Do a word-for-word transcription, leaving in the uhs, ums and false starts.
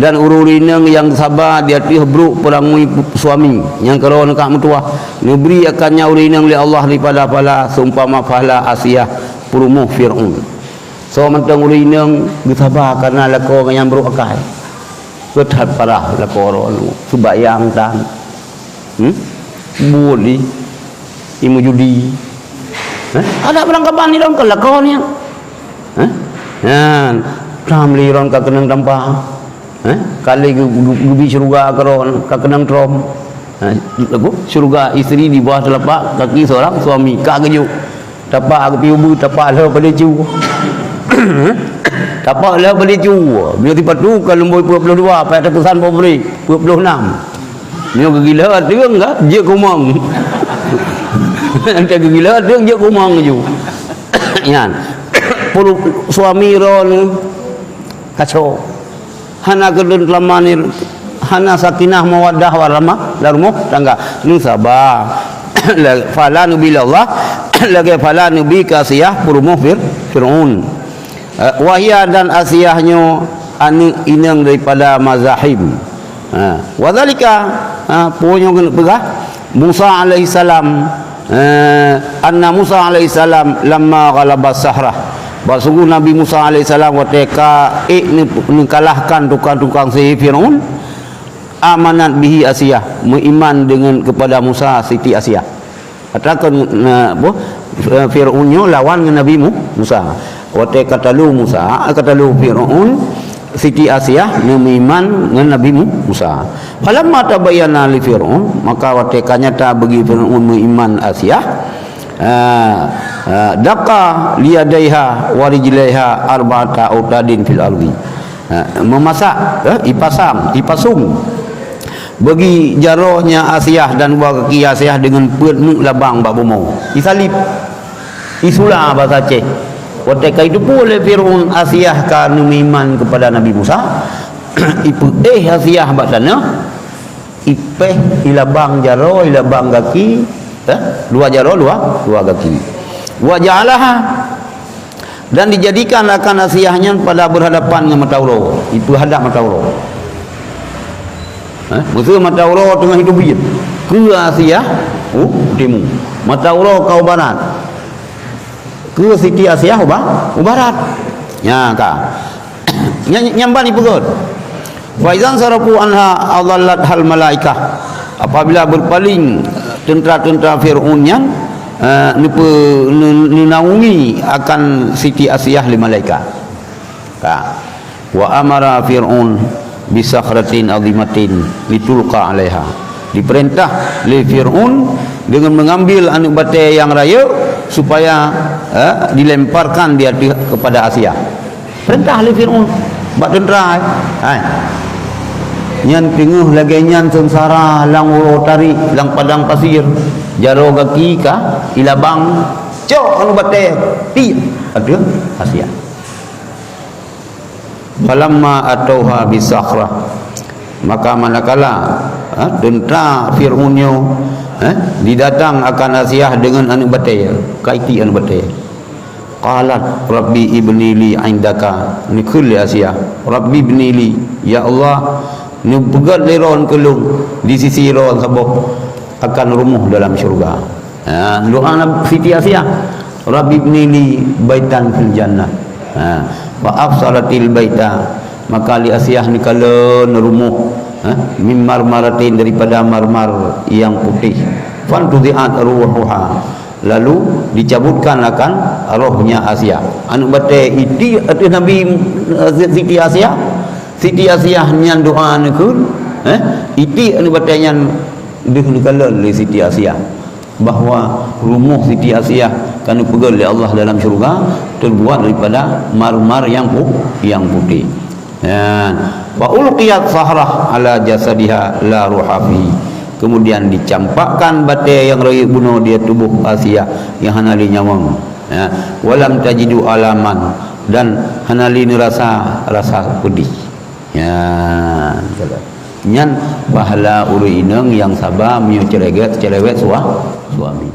Dan ureuëng inong nyang saba di ateueh brok peurangui suami nyang keudroe ka meutuwah, neubri akan nyan ureuëng inong lé Allah daripada pahala seumpama pahala Asiah peurumoh Fir'aun. Soe mantong ureuëng inong geusaba kareuna lakoe nyang brok akai. Keu that parah lakoe droeneuh, seumayang tan. Hmm? Buet di, i meujudi. Eh? Ada barangkaban ni dalam lakoe nyan. Eh? Nyan, tam lé droen ka keunong tampa. Eh? Ka lé geu-, geu-, geubi syeuruga keu droen, ka keunong trom. Eh? Apa? Syeuruga isteri di bawah telapak kaki seorang suami. Ka geujok. Tapak geupiôh beuet, tapak lheueh pada cu. Tapak lheueh pada cu. Meunyoe sipatu ka lumbôi peuet ploh dua, payah tapeusan pabrik, peuet ploh nam. Meunyoe geugila teueng ka, jeuet kumong. Entah geugila teueng, jeuet kumong ju. Nyan. Puru-, suami droeneuh kaco. Hana keudeueng teulaman, hana sakinah mawaddah warahmah lam rumoh tangga. Neusaba. La-, fala nubi lillah, lagée fala nubi keu Asiah peurumoh Fir-, Fir'aun. Eh, wahia dan Asiah nyoe aneuëk inong daripada Mazahim. Ha, wadzalika, ha, peue nyang keuneuk peugah, Musa alaihissalam, eh, anna Musa alaihissalam lamma ghalaba sahrah. Bahwa sungguh Nabi Musa alaihissalam watée ka ék neu-, neukalahkan tukang-tukang sihé Firaun, amanat bihi Asiah, meuiman dengan kepada Musa Siti Asiah. Atawa kon, na, apa, Firaun nyoe lawan ngon Nabi Mu-, Musa. Watée ka talo Musa, ka talo Firaun, Siti Asiah neumeuiman ngon Nabi Mu-, Musa. Falamma tabayyana li Firaun, maka watée ka nyata bagi Firaun meuiman Asiah, ah, ah, daqa liyadaiha wa rijlaiha arba'ata autadin fil ardi. Ha, meumasak, eh, ipasang, ipasung. Bagi jaroe nya Asiah dan dua kaki Asiah deungon peuet neuk labang bak bumoe. Isalib. Isula basa Aceh. Watée ka iteupeue lé Firaun Asiah ka neumeuiman keupada Nabi Musa, ipeuéh Asiah bak tanoh, ipéh, ilabang jaroe, ilabang gaki, eh, dua jaroe, dua, dua gaki. Wa ja'alaha, dan dijadikan akan Asiah nyan pada berhadapan ngon mata uroe, ipeuhadap mata uroe. Eh, meuseu mata uroe teungoh iteubiet, keu Asiah u timu, mata uroe ka u barat, keu Siti Asiah u ba-, u barat. Nya ka. Nya, nyang ban ipeugét. Fa idzan sarafu anha adallat hal malaikah. Apabila berpaling tentara-tentara Firaun nyan, eh, neupe-, ne-, neunaungi akan Siti Asiah lé malaikat. Ka. Wa amara Firaun bi sakhratin azimatin litulqa alaiha. Diperintah lé Firaun dengan mengambil aneuk batée nyang rayeuk supaya, eh, dilemparkan di ateueh kepada Asiah. Perintah lé Firaun bak teuntara, hai. Hai. Nyan teungoh lagée nyan seungsara lam uroe tarék, lam padang pasir. Jaroe gaki ka ilabang, cok aneuk batée, tiek ateueh Asiah. Falamma atauha bisakhrah, maka manakala, ha, teuntara Firaun nyoe, ha, didatang akan Asiah deungon aneuk batée, ka itiek aneuk batée. Qalat, "Rabbi ibni li indaka." Neukheun lé Asiah, "Rabbi ibni li, ya Allah, neupeugét lé Droen keu lôn di sisi Droen saboh akan rumoh dalam syeuruga." Ha, doa Nab-, Siti Asiah, "Rabbi ibni li baitan fil jannah." Ha, fa absaratil baita, maka lé Asiah neukalon rumoh, ha, min marmaratin, daripada marmar nyang putéh. Fantuzi'at ruhuha, lalu dicabutkan akan rohnya Asiah. Aneuk batée itiek ateueh Nabi, eh, Siti Asiah. Siti Asiah nyan doa neukheun, eh, itiek aneuk batée nyan deuh neukalon lé Siti Asiah, bahwa rumoh Siti Asiah ka neupeugét lé Allah dalam syeuruga teubuat daripada marmar nyang pu-, nyang putéh. Nyan, fa ulqiyat sahrah ala jasadiha la ruha fihi. Kemudian dicampakkan batée nyang rayeuk bunoe di tuboh Asiah nyang hana lé nyawöng. Ya, walam tajidu alaman, dan hana lé neurasa rasa peudeh. Ya, nyan pahala ureuëng inong nyang saba meunyoe cerewet, cerewet sua-, suami.